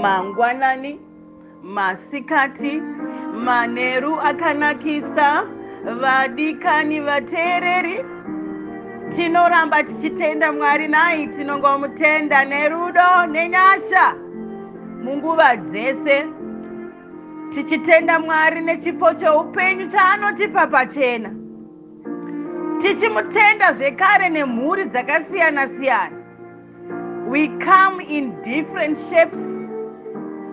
Mangwanani, masikati, manheru akanakisa, vadikani vateereri. Tinoramba tichitenda Mwari nhai, tinongomutenda nerudo nenyasha munguva dzese, tichitenda Mwari nechipo cheupenyu chaanotipa pachena, tichimutenda zvekare nemhuri dzakasiyana-siyana. We come in different shapes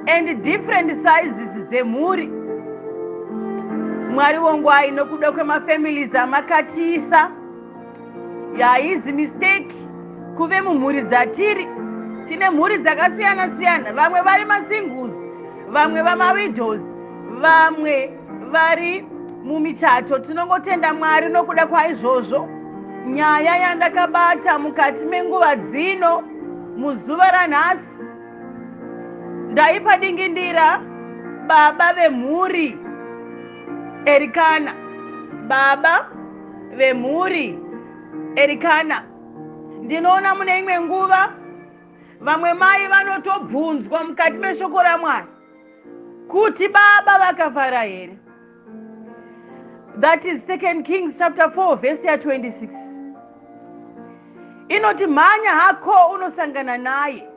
and different sizes dzemhuri. Mwari wongwai nokuda kwemafamilies amakatiisa. Haizi mistake kuve mumhuri dzatiri. Tine mhuri dzakasiyana-siyana, vamwe vari masingles, vamwe vamawidows, vamwe vari mumichato. Tinongotenda Mwari nokuda kwaizvozvo. Nyaya yandakabata mukati menguva dzino, muzuva ranhasi, ndaipa dingindira "Baba vemhuri Erikana". Baba vemhuri Erikana. Ndinoona mune imwe nguva vamwe mai vanotobvunzwa mukati meshoko raMwari kuti baba vakafara here. That is Second Kings chapter 4 verse ya26, inoti, "Mhanya hako unosangana naye,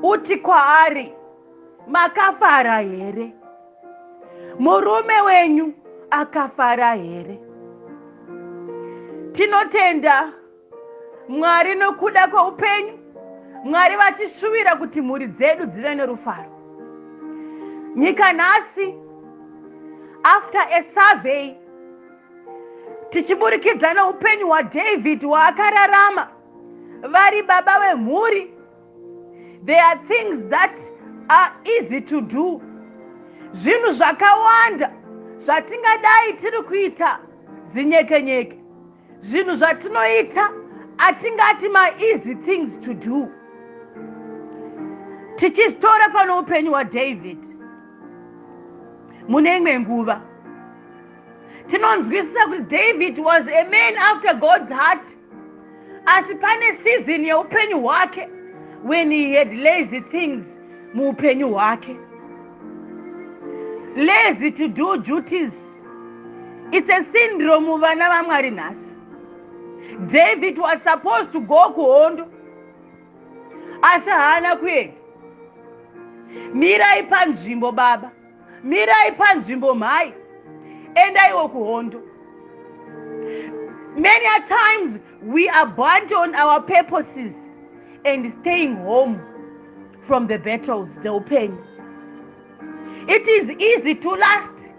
uti kwaari, 'Makafara here? Murume wenyu akafara here?'" Tinotenda Mwari nokuda kweupenyu. Mwari vachishuvira kuti mhuri dzedu dzive nerufaro. Nyika nhasi, after a survey, tichiburikidza neupenyu hwaDavid hwaakararama vari baba vemhuri, there are things that are easy to do. Zvinhu zvakawanda zvatingadai tiri kuita zinyekenyeke, zvinhu zvatinoita atingati maeasy things to do. Tichizitora pano upenyu hwaDavid, mune imwe nguva tinonzwisisa kuti David was a man after God's heart, asi pane season yeupenyu hwake when he had lazy things muupenyu hwake, lazy to do duties. It's a syndrome, vana vaMwari nhasi. David was supposed to go kuhondo, asi haana kuenda. Mirai panzvimbo baba, mirai panzvimbo mhai, endaiwo kuhondo. Many a times we abandon our purposes and staying home from the battles dzeupenyu. It is easy to last.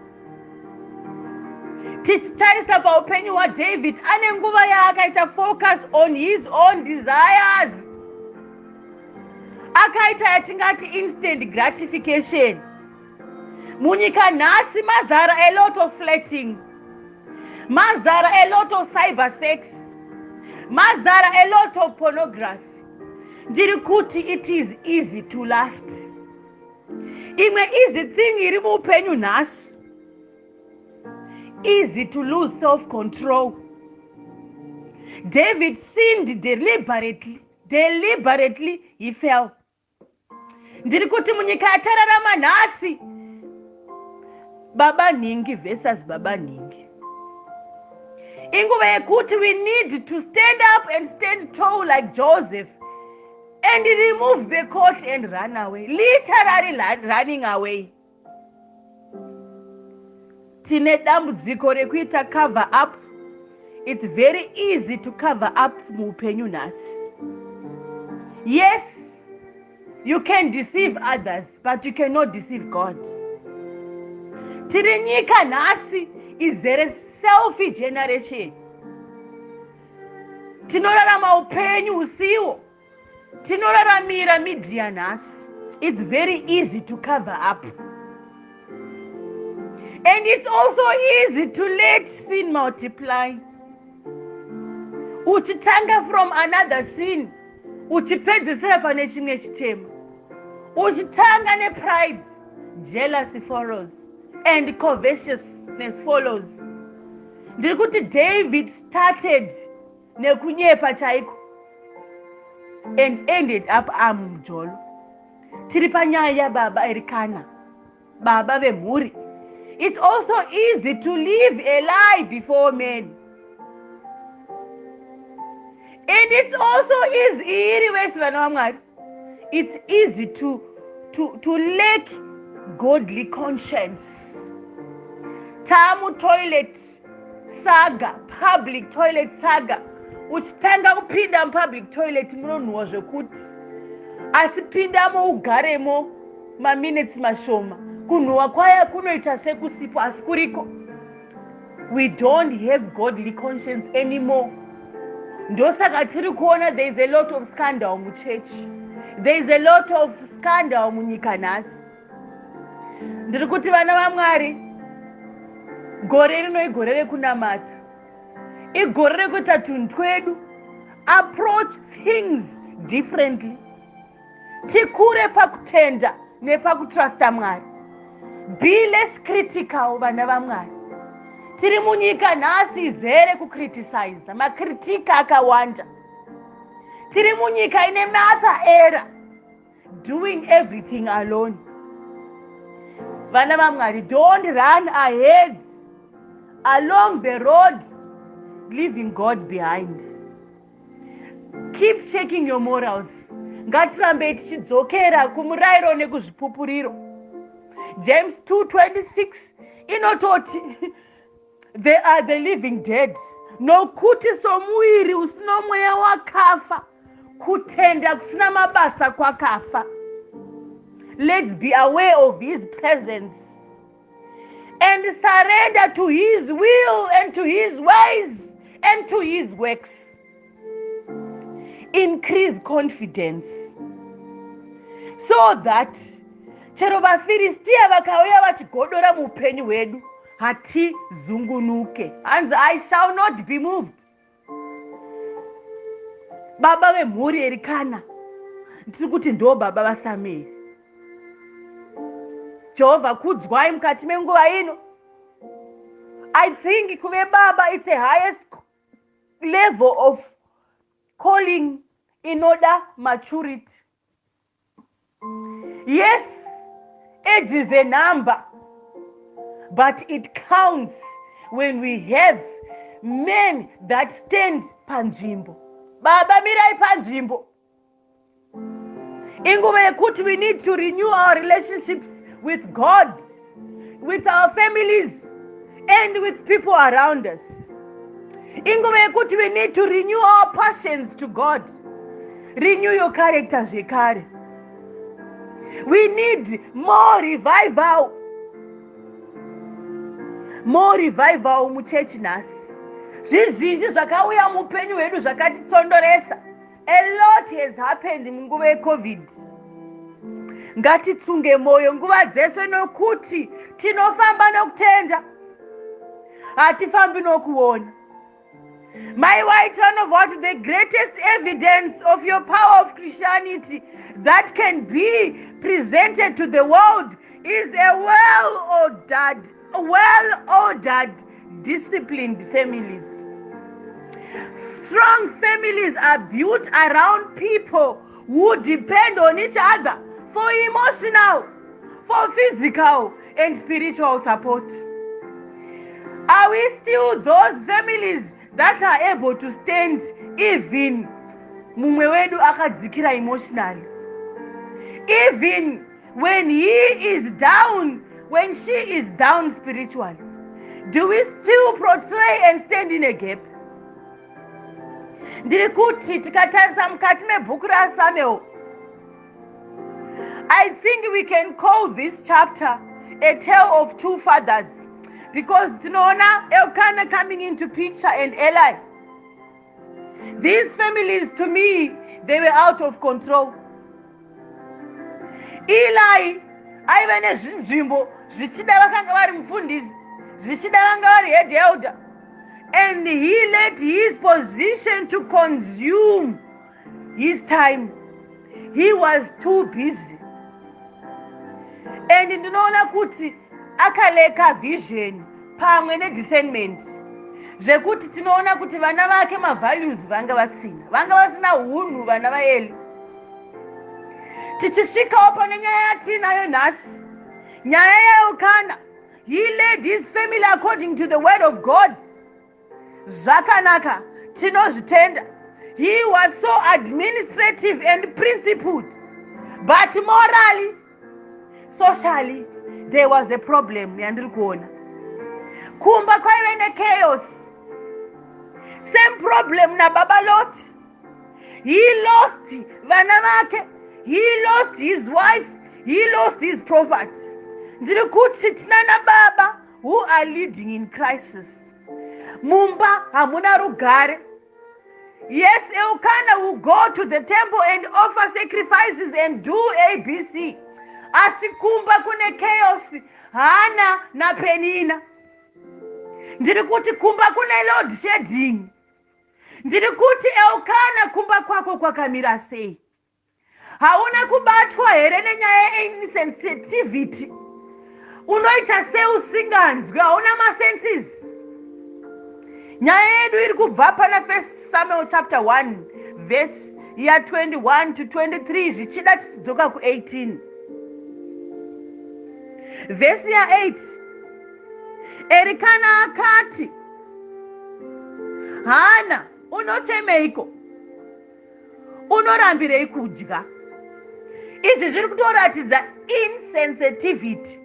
Tichitarisa paupenyu hwaDavid, ane nguva yaakaita focus on his own desires, akaita yatingati instant gratification. Munyika nhasi mazara a lot of flirting, mazara a lot of cyber sex, mazara a lot of pornography. Ndiri kuti it is easy to last. Imwe easy thing iri muupenyu nhasi, easy to lose self control. David sinned deliberately. Deliberately he fell. Ndiri kuti munyika yatararama nhasi, baba nhingi versus baba nhingi, inguva yekuti we need to stand up and stand tall like Joseph and remove the coat and run away, literally running away. Tine dambudziko rekuita cover up. It's very easy to cover up muupenyu nhasi. Yes, you can deceive others, but you cannot deceive God. Tiri nyika nhasi izere selfie generation. Tinorarama upenyu husiwo, tinoraramira media nhasi. It's very easy to cover up, and it's also easy to let sin multiply, uchitanga from another sin, uchipedzisira pane chimwe chitema, uchitanga nepride, jealousy follows and covetousness follows. Ndiri kuti David started nekunyepa chaiko and ended up amujolo. Tiri panyaya yababa Erikana, baba vemhuri. It's also easy to live a lie before men, and it's also easy, iri vese vana vaMwari, it's easy to lack godly conscience. Taamutoilet saga, public toilet saga. Uchitanga kupinda mupublic toilet, munonhuhwa zvekuti, asi pindamo ugaremo maminutes mashoma, kunhuhwa kwaya kunoita sekusipo, asi kuriko. We don't have godly conscience anymore. Ndosaka tiri kuona there is a lot of scandal muchechi, there is a lot of scandal munyika nhasi. Ndiri kuti, vana vaMwari, gore rino igore rekunamata, igore rekuita tunhu twedu, approach things differently, tikure pakutenda nepakutrusta Mwari. Be less critical, vana vaMwari. Tiri munyika nhasi izere kucriticiza, macritics akawanda. Tiri munyika ine Martha era, doing everything alone. Vana vaMwari, don't run ahead along the road leaving God behind. Keep checking your morals. Ngatirambei tichidzokera kumurayiro nekuzvipupuriro. James 2:26 inototi they are the living dead, nokuti somuviri usina mweya wakafa, kutenda kusina mabasa kwakafa. Let's be aware of his presence and surrender to his will and to his ways and to his works. Increase confidence so that chero vaFiristiya vakauya vachigodora muupenyu hwedu, hatizungunuke. Hanzi, "I shall not be moved." Baba vemhuri Erikana, ndiri kuti ndo baba vaSamueri. Jehovha kudzwai mukati menguva ino. I think kuve baba, it's a highest level of calling inoda maturity. Yes, age is a number, but it counts when we have men that stand panzvimbo. Baba, mirai panzvimbo. Inguva yekuti we need to renew our relationships with God, with our families and with people around us. Inguva yekuti we need to renew our passions to God. Renew your character zvekare. We need more revival, more revival muchechi nhasi. Zvizhinji zvakauya muupenyu hwedu zvakatitsondoresa. A lot has happened munguva yeCovid. Ngatitsunge mwoyo nguva dzese, nokuti tinofamba nokutenda, hatifambi nokuona. Mai White vanobva kuti the greatest evidence of your power of Christianity that can be presented to the world is a well ordered, disciplined families. Strong families are built around people who depend on each other for emotional, for physical and spiritual support. Are we still those families that are able to stand even mumwe wedu akadzikira emotionally, even when he is down, when she is down spiritually? Do we still portray and stand in a gap? Ndiri kuti tikatarisa mukati mebhuku raSamuel, I think we can call this chapter a tale of two fathers, because tinoona Elkana coming into picture and Eli. These families, to me, they were out of control. Eli aive nezvinzvimbo, zvichida vakanga vari mufundisi, zvichida vanga vari head elder, and he let his position to consume his time. He was too busy, and ndinoona kuti akalacka vision pamwe nediscernment, zvekuti tinoona kuti vana vake mavalues vanga vasina, vanga vasina unhu vana vaEli. Tichisvikawo pane nyaya yatiinayo nhasi, nyaya yaElkana. He led his family according to the word of God. Zvakanaka, tinozvitenda. He was so administrative and principled, but morally, socially, there was a problem yandiri kuona. Kumba kwaive nechaos. Same problem nababa Lot. He lost vana vake, he lost his wife, he lost his property. Ndiri kuti tinana baba who are leading in crisis. Mumba hamuna rugare. Yes, Elkana will go to the temple and offer sacrifices and do ABC, asi kumba kune chaos. Hana naPenina. Ndiri kuti kumba kune load shedding. Ndiri kuti, Elkana, kumba kwako kwakamira sei? Hauna kubatwa here nenyaya yeinsensitivity? Unoita seusinganzwi, hauna masenses. Nyaya yedu iri kubva pana First Samuel chapter 1, verse ya21 to 23, zvichida tichidzoka ku18, vhesi ya8. Erikana akati, "Hana, unochemeiko? Unorambirei kudya?" Izvi zviri kutoratidza insensitivity,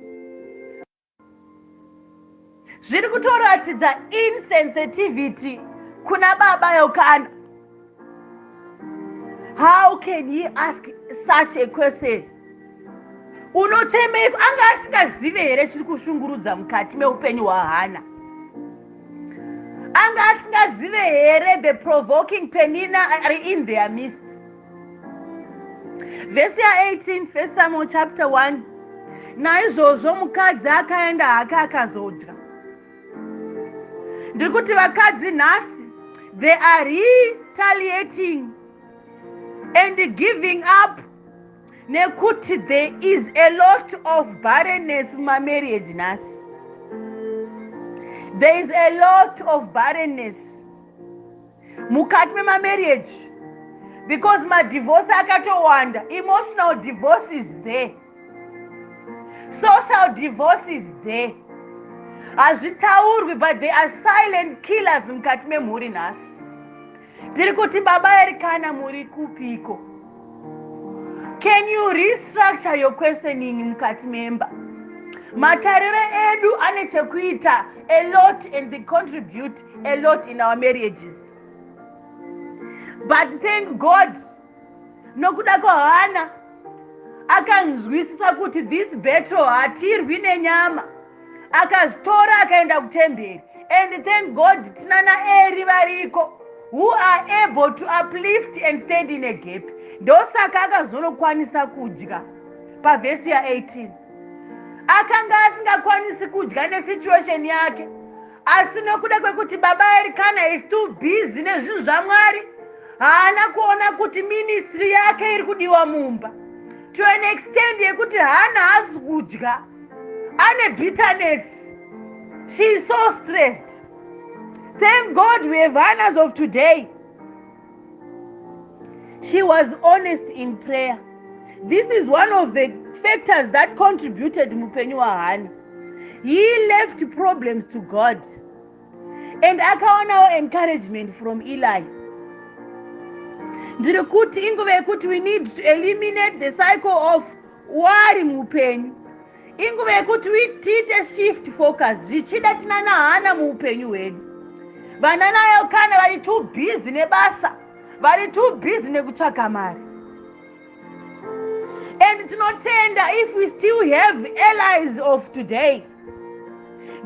zviri kutoratidza insensitivity kuna baba Elkana. How can he ask such a question, "Unochemeiko?" Anga asingazive here chiri kushungurudza mukati meupenyu hwaHana? Anga asingazive here the provoking Penina ari in their midst? Vhesi ya18, First Samuel chapter 1. Naizvozvo mukadzi akaenda hake akazodya. Ndiri kuti vakadzi nhasi, they are retaliating and giving up nekuti there is a lot of barrenness mumamarriage nhasi. There is a lot of barrenness mukati memamarriage because madivorce akatowanda. Emotional divorce is there, social divorce is there. Hazvitaurwi, but they are silent killers mukati memhuri nhasi. Tiri kuti, baba Erikana, muri kupiko? Can you restructure your questioning mukati memba? Matariro edu ane chekuita a lot and they contribute a lot in our marriages. But thank God nokuda kwaHana, akanzwisisa kuti this battle hatirwi nenyama. Akazvitora, akaenda kutemberi. And thank God tinana Eri variko who are able to uplift and stand in a gap. Ndosaka akazonokwanisa kudya pavhesi ya18. Akanga asingakwanisi kudya nesituation yake, asi nokuda kwekuti baba Erikana is too busy nezvinhu zvaMwari, haana kuona kuti ministry yake iri kudiwa mumba to an extent yekuti Hana haasi kudya, ane bitterness. She is so stressed. Thank God we have Hanas of today. She was honest in prayer. This is one of the factors that contributed muupenyu hwaHana. He left problems to God and akaonawo encouragement from Eli. Ndiri kuti inguva yekuti we need to eliminate the cycle of worry muupenyu. Inguva yekuti tiite shift focus. Zvichida tinana Hana muupenyu hwedu. Vana naElkana vari too busy nebasa, vari too busy nekutsvaga mari. And tinotenda if we still have Elis of today.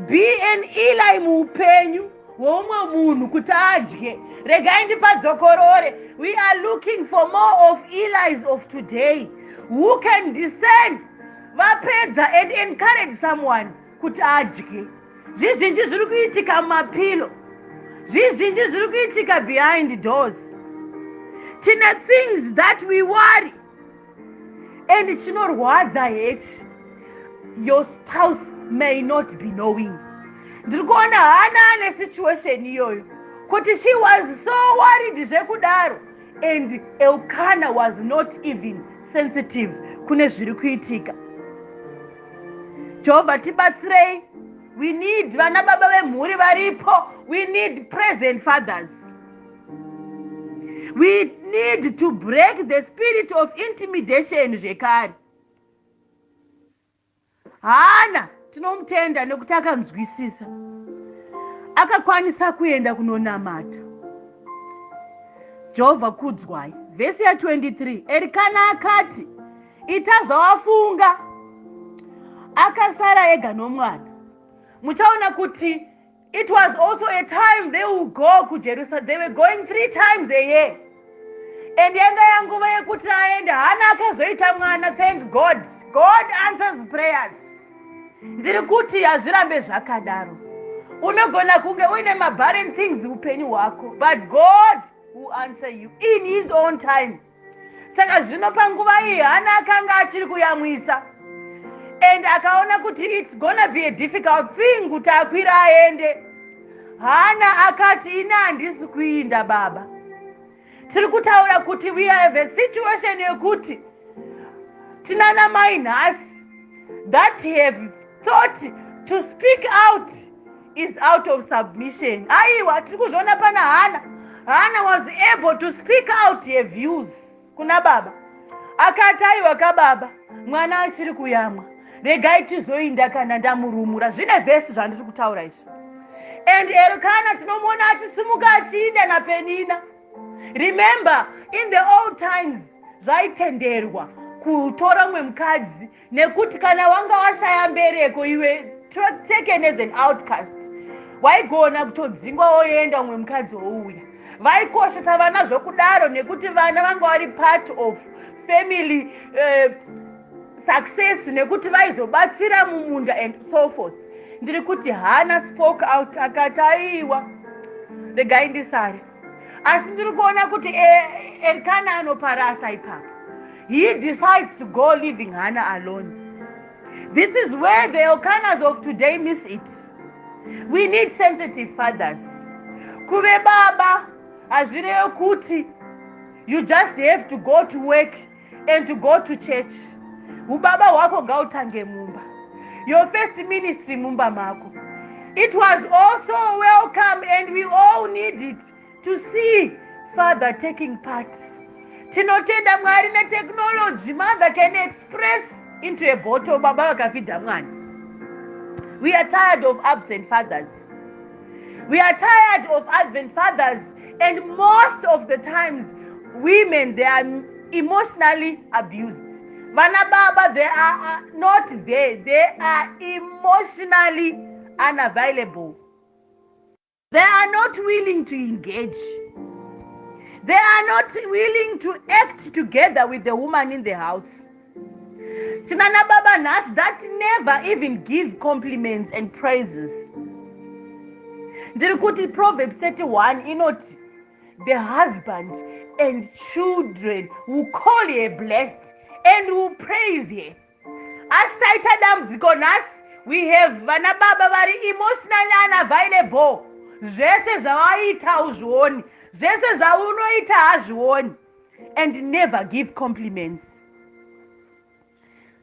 Be an Eli muupenyu hweumwe munhu kuti adye. Regai ndipadzokorore. We are looking for more of Elis of today who can discern, vapedza and encourage someone kuti adye. Zvizhinji zviri kuitika mumapillow, zvizhinji zviri kuitika behind doors. Tine things that we worry, and chinorwadza hechi, your spouse may not be knowing. Ndiri kuona Hana ane situation iyoyo, kuti she was so worried zvekudaro. And Elkana was not even sensitive kune zviri kuitika. Jehovha, tibatsirei. We need vana baba vemhuri varipo. We need present fathers. We need to break the spirit of intimidation zvekare. Hana tinomutenda nekuti akanzwisisa, akakwanisa kuenda kunonamata. Jehovha kudzwai. Vhesi ya23, Erikana akati, "Ita zvawafunga." Akasara ega nomwana. Muchaona kuti it was also a time they will go kuJerusalem. They were going three times a year, and yanga yanguva yekuti aende. Hana akazoita mwana. Thank God, God answers prayers. Ndiri kuti hazvirambe zvakadaro. Unogona kunge uine mabarren things upenyu hwako, but God will answer you in his own time. Saka zvino panguva iyi Hana akanga achiri kuyamwisa, and akaona kuti it's gonna be a difficult thing kuti akwira aende. Hana akati, "Ine handisi kuinda, baba." Tiri kutaura kuti we have a situation yekuti tinana mai nhasi that have thought to speak out is out of submission. Aiwa, tiri kuzviona pana Hana. Hana was able to speak out her views kuna baba. Akati, "Aiwa kababa, mwana achiri kuyamwa, regai tizoinda kana ndamurumura." Zvine vhesi zvandiri kutaura izvi. And Erikana tinomuona achisimuka achiinda naPenina. Remember, in the old times zvaitenderwa kutora mumwe mukadzi, nekuti kana wanga washaya mbereko, iwe taken as an outcast, waigona kutodzingwa woenda, mumwe mukadzi wouya. Vaikoshesa vana zvokudaro, nekuti vana vanga vari part of family success, nekuti vaizobatsira mumunda and so forth. Ndiri kuti Hana spoke out, akati, "Aiwa, regai ndisare." Asi ndiri kuona kuti Erikana anoparasa ipapo. He decides to go, leaving Hana alone. This is where the Elkanas of today miss it. We need sensitive fathers. Kuve baba hazvirevo kuti you just have to go to work and to go to church. Ubaba hwako ngautange mumba. Your first ministry mumba mako. It was also welcome, and we all need it, to see father taking part. Tinotenda Mwari netechnology. Mother can express into a bottle, baba vakafidha mwana. We are tired of absent fathers. We are tired of absent fathers. And most of the times women, they are emotionally abused. Vana baba, they are not there. They are emotionally unavailable. They are not willing to engage. They are not willing to act together with the woman in the house. Tinana baba nhasi that never even give compliments and praises. Ndiri kuti Proverbs 31 inoti the husband and children will call her blessed and will praise her. Asi taita dambudziko nhasi, we have vana baba vari emotionally unavailable. Zvese zvavaita uzvioni, zvese zvaunoita hazvioni, and never give compliments.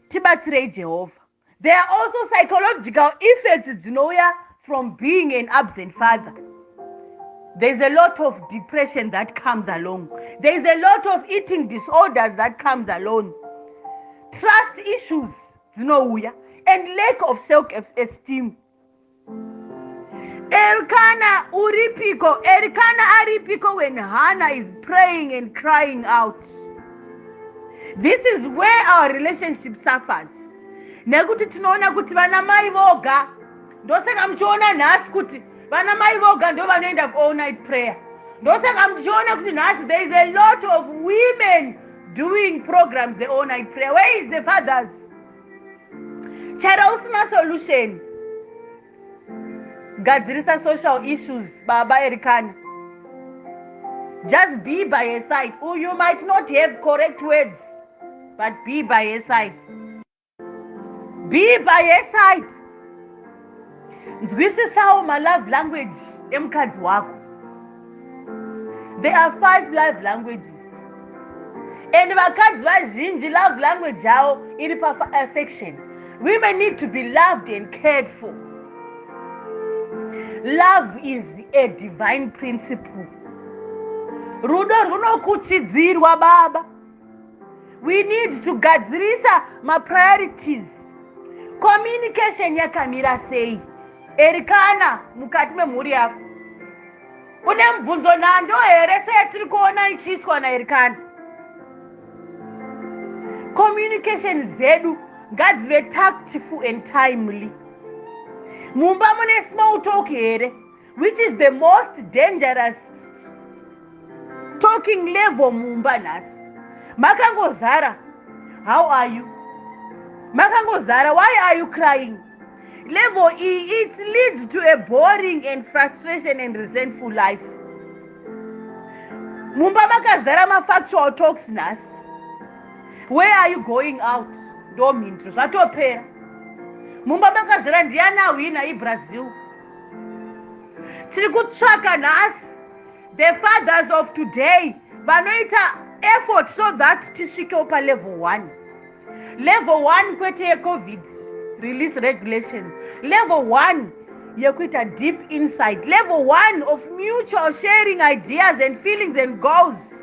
Tibatsirei, Jehovha. There are also psychological effects dzinouya from being an absent father. There's a lot of depression that comes along. There's a lot of eating disorders that comes along. Trust issues dzinouya, and lack of self esteem. Elkana uripiko? Elkana aripiko when Hannah is praying and crying out? This is where our relationship suffers, nekuti tinoona kuti vana mai voga, ndosaka muchiona nhasi kuti vana mai voga ndo vanoenda kuall night prayer. Ndosaka muchiona kuti nhasi there is a lot of women doing programs, the all night prayer. Where is the fathers? Chero usina solution, gadzirisa social issues. Baba Erikana, just be by her side. You might not have correct words, but be by her side. Be by her side. Nzwisisawo malove language emukadzi wako. There are five love languages. And vakadzi vazhinji, love language yavo iri paaffection. Women need to be loved and cared for. Love is a divine principle. Rudo runokuchidzirwa. Baba, we need to gadzirisa mapriorities. Communication yakamira sei, Erikana, mukati memhuri yako? Une mubvunzo nhando here seyatiri kuona ichiiswa naErikana? Communication dzedu ngadzive tactful and timely. Mumba mune small talk here, which is the most dangerous talking level? Mumba nhasi makangozara "How are you?" Makangozara "Why are you crying?" Level iyi, it leads to a boring and frustration and resentful life. Mumba makazara mafactual talks nhasi. "Where are you going out?" Ndo mhinduro, zvatopera. Mumba makazara "Ndiani ahwina, iBrazil?" Tiri kutsvaka nhasi the fathers of today vanoita effort so that tisvikewo palevel 1. Level 1, kwete yeCovid release regulation, level 1 yekuita deep insight, level 1 of mutual sharing ideas and feelings and goals.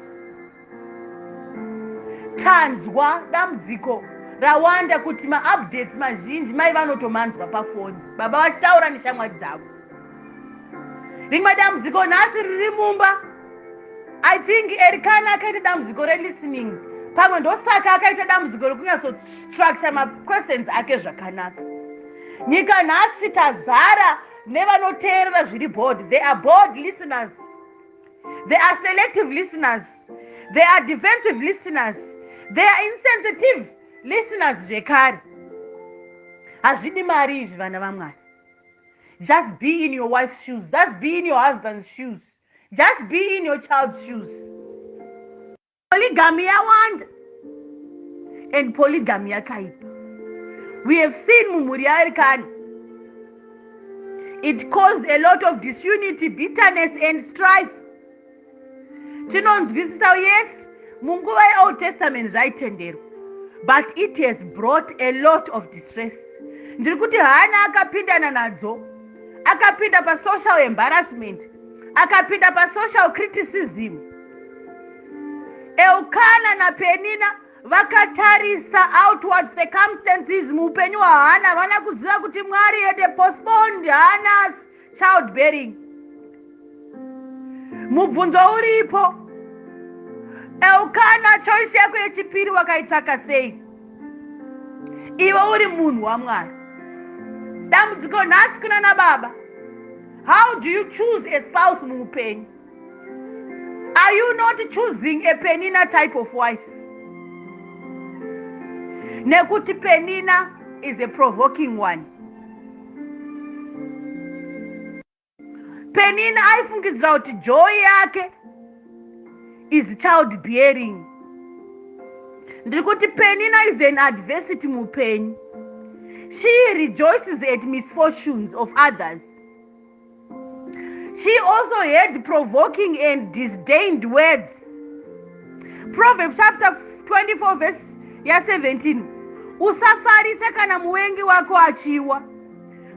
Tanzwa dambudziko rawanda kuti maupdates mazhinji mai vanotomanzwa pafoni, baba vachitaura neshamwari dzavo. Rimwe dambudziko nhasi riri mumba, I think Erikana akaita dambudziko relistening. Pamwe ndosaka akaita dambudziko rekunyatsostructure maquestions ake zvakanaka. Nyika nhasi tazara nevanoteerera zviri bored. They are bored listeners, they are selective listeners, they are defensive listeners, they are insensitive listeners zvekare. Hazvidi mari izvi, vana vaMwari. Just be in your wife's shoes, just be in your husband's shoes, just be in your child's shoes. Polygamy yawanda, and polygamy yakaipa. We have seen mumhuri yaErikani, it caused a lot of disunity, bitterness and strife. Tinonzwisisa, yes, munguva yeOld Testament zvaitenderwa, but it has brought a lot of distress. Ndiri kuti Hana akapindana nadzo, akapinda pasocial embarrassment, akapinda pasocial criticism. Elkana naPenina vakatarisa outward circumstances muupenyu hwaHana, vana kuziva kuti Mwari had postponed Hana's child bearing. Mubvunzo uripo, Elkana, choice yako yechipiri wakaitsvaka sei iwe uri munhu waMwari? Dambudziko nhasi kuna nababa, how do you choose a spouse muupenyu? Are you not choosing a Penina type of wife? Nekuti Penina is a provoking one. Penina aifungidzira kuti joy yake is child bearing. Ndiri kuti Penina is an adversity muupenyu. She rejoices at misfortunes of others. She also had provoking and disdained words. Proverb chapter 24 verse ya17: "Usafarisa kana muvengi wako achiwa,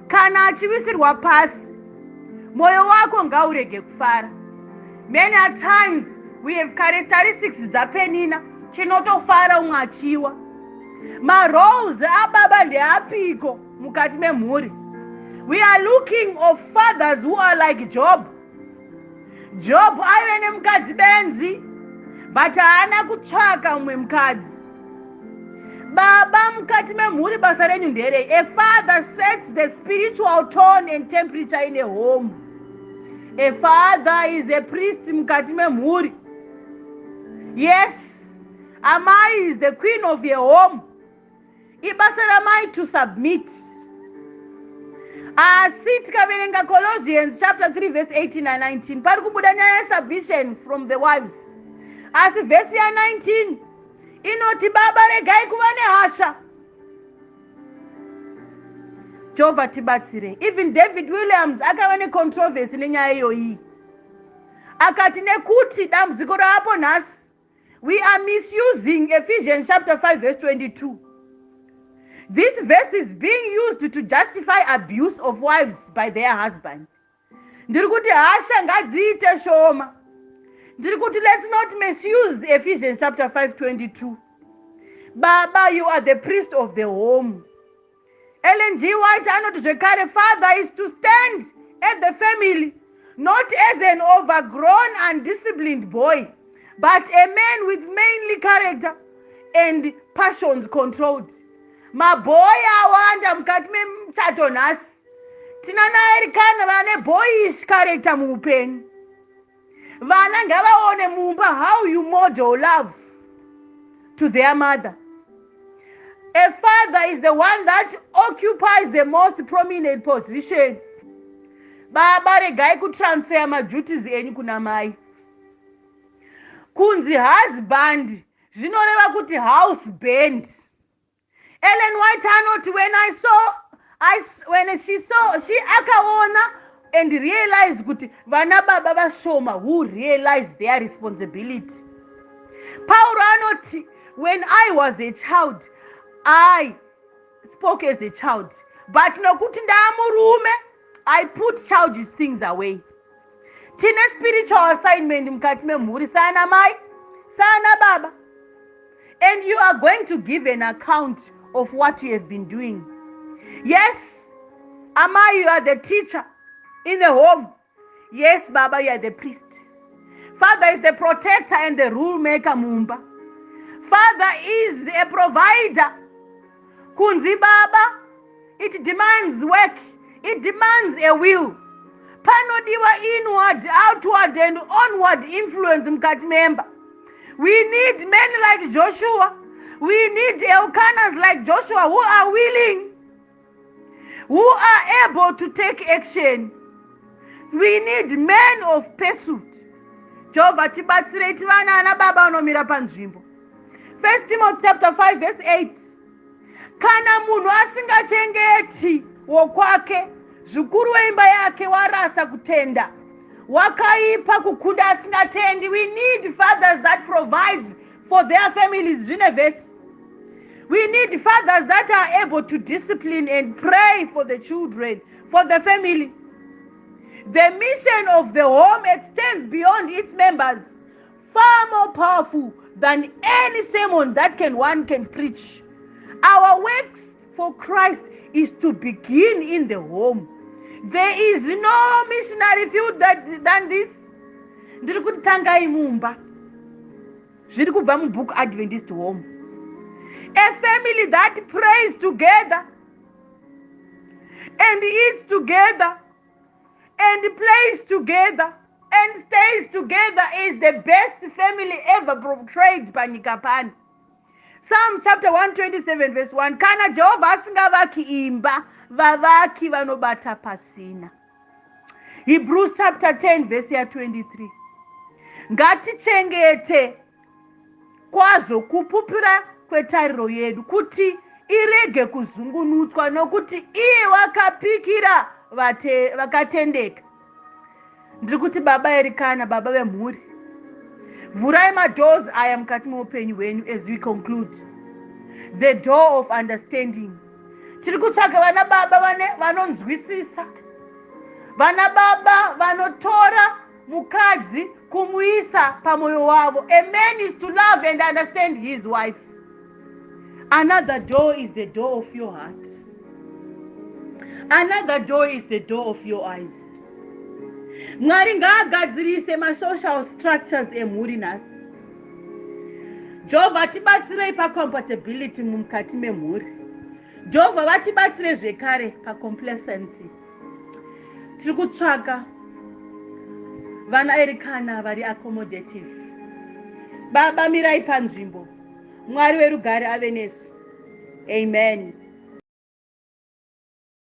kana achiwisirwa pasi, mwoyo wako ngaurege kufara." Many a times we have characteristics dzaPenina, chinotofara umwe achiwa. Maroles ababa ndeapiko mukati memhuri? We are looking of fathers who are like Job. Job aive nemukadzi benzi, but haana kutsvaka mumwe mukadzi. Baba mukati memhuri, basa renyu nderei? A father sets the spiritual tone and temperature in a home. A father is a priest mukati memhuri. Yes, amai is the queen of your home. Ibasa ramai to submit. Asi tikaverenga Colossians chapter 3 verse 18 and 19, pari kubuda nyaya yesubmission from the wives, asi vhesi ya19 inoti, "Baba, regai kuva nehasha." Jehovha tibatsire. Even David Williams akava necontroversy nenyaya iyoyi, akati nekuti dambudziko raapo nhasi, We are misusing Ephesians chapter 5 verse 22. This verse is being used to justify abuse of wives by their husband. Ndiri kuti hasha ngadziite shoma. Ndiri kuti let's not misuse Ephesians chapter 5 22. Baba, you are the priest of the home. Ellen G. White anoti zvekare, father is to stand at the family not as an overgrown undisciplined boy, but a man with manly character and passions controlled. Mabhoyi awanda mukati memuchato nhasi. Tina naErikana vane boyish character muupenyu. Vana ngavaone mumba how you model love to their mother. A father is the one that occupies the most prominent position. Baba, regai kutransfer maduties enyu kuna mai. Kunzi husband zvinoreva kuti house band. Ellen White anoti when I saw I, when she saw, she akaona and realize kuti vana baba vashoma who realize their responsibility. Pauro anoti, "When I was a child, I spoke as a child, but nokuti ndaamurume, I put childish things away." Tine spiritual assignment mukati memhuri, sana mai, sana baba, and you are going to give an account of what you have been doing. Yes, amai, you are the teacher in the home. Yes, baba, you are the priest. Father is the protector and the rule maker mumba. Father is a provider. Kunzi baba, it demands work, it demands a will. Panodiwa inward, outward and onward influence mukati memba. We need men like Joshua. We need Elkanas like Joshua who are willing, who are able to take action. We need men of pursuit. Jehovha tibatsirei tivana ana baba vanomira panzvimbo. First Timothy chapter 5 verse 8: kana munhu asingachengeti wokwake, zvikuru weimba yake, warasa kutenda, wakaipa kukunda asingatendi. We need fathers that provides for their families. Zvine vhesi. We need fathers that are able to discipline and pray for the children, for the family. The mission of the home extends beyond its members, far more powerful than any sermon that can one can preach. Our works for Christ is to begin in the home. There is no missionary field than this. Ndiri kuti tangai mumba. Zviri kubva mubhuku Adventist Home. A family that prays together and eats together and plays together and stays together is the best family ever portrayed panyika pano. Psalm chapter 127 verse 1: kana Jehovha asingavaki imba, vavaki vanobata pasina. Hebrews chapter 10 verse ya23: ngatichengete kwazvo kupupura kwetariro yedu, kuti irege kuzungunutswa, nokuti iye wakapikira vakatendeka. Ndiri kuti baba Erikana, baba vemhuri, vhurai madoors aya mukati meupenyu hwenyu. As we conclude, the door of understanding. Tiri kutsvaga vana baba vanonzwisisa, vana baba vanotora mukadzi kumuisa pamwoyo wavo. A man is to love and understand his wife. Another door is the door of your heart. Another door is the door of your eyes. Mwari ngaagadzirise masocial structures emhuri nhasi. Jehovha tibatsirei pacompatibility mukati memhuri. Jehovha vatibatsire zvekare pacomplacency. Tiri kutsvaka vana Erikana vari accommodative. Baba, mirai panzvimbo. Mwari werugare ave nesu. Amen.